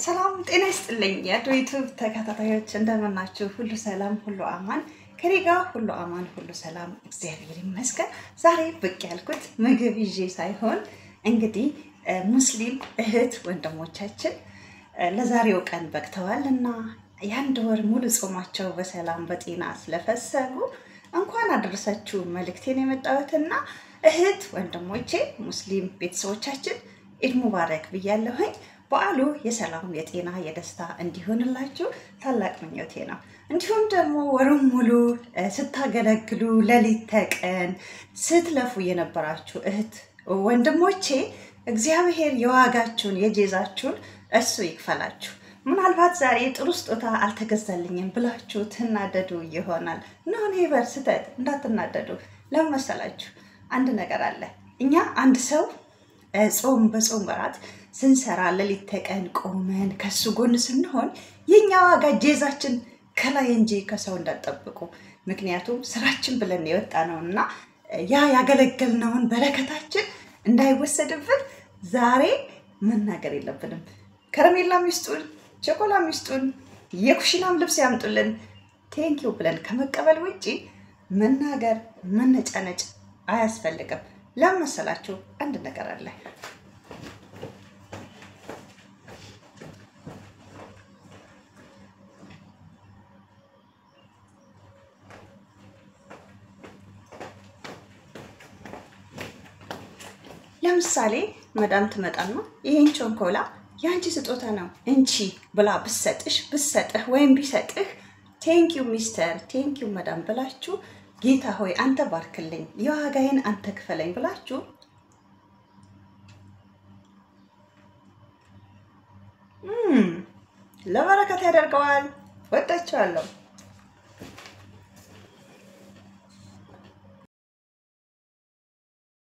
ሰላም ጤና ይስጥልኝ የአዶ ዩቲዩብ ተከታታዮች እንደምናችሁ? ሁሉ ሰላም፣ ሁሉ አማን፣ ከኔ ጋር ሁሉ አማን፣ ሁሉ ሰላም፣ እግዚአብሔር ይመስገን። ዛሬ ብቅ ያልኩት ምግብ ይዤ ሳይሆን እንግዲህ ሙስሊም እህት ወንድሞቻችን ለዛሬው ቀን በቅተዋል እና የአንድ ወር ሙሉ ጾማቸው በሰላም በጤና ስለፈሰጉ እንኳን አደረሳችሁ መልእክቴን የመጣሁትና እህት ወንድሞቼ ሙስሊም ቤተሰቦቻችን ኢድ ሙባረክ ብያለሁኝ። በዓሉ የሰላም፣ የጤና፣ የደስታ እንዲሆንላችሁ ታላቅ ምኞቴ ነው። እንዲሁም ደግሞ ወሩን ሙሉ ስታገለግሉ ሌሊት ተቀን ስትለፉ የነበራችሁ እህት ወንድሞቼ እግዚአብሔር የዋጋችሁን የጄዛችሁን እሱ ይክፈላችሁ። ምናልባት ዛሬ ጥሩ ስጦታ አልተገዛልኝም ብላችሁ ትናደዱ ይሆናል። No, never፣ ስህተት፣ እንዳትናደዱ። ለምን መሰላችሁ? አንድ ነገር አለ። እኛ አንድ ሰው ጾም በጾም ወራት ስንሰራ ሌሊት ተቀን ቆመን ከሱ ጎን ስንሆን የእኛ ዋጋ ጄዛችን ከላይ እንጂ ከሰው እንዳትጠብቁ። ምክንያቱም ስራችን ብለን የወጣ ነው እና ያ ያገለገልነውን በረከታችን እንዳይወሰድብን ዛሬ መናገር የለብንም። ከረሜላም ይስጡን፣ ቸኮላም ይስጡን፣ የኩሽናም ልብስ ያምጡልን፣ thank you ብለን ከመቀበል ውጪ መናገር መነጫነጭ አያስፈልግም። ለምን መሰላችሁ? አንድ ነገር አለ። ለምሳሌ መዳም ትመጣና ይሄን ቾንኮላ የአንቺ ስጦታ ነው እንቺ ብላ ብሰጥሽ፣ ብሰጥህ ወይም ቢሰጥህ thank you mister፣ thank you madam ብላችሁ ጌታ ሆይ አንተ ባርክልኝ፣ የዋጋዬን አንተ ክፈለኝ ብላችሁ ለበረከት ያደርገዋል። ወዳችኋለሁ።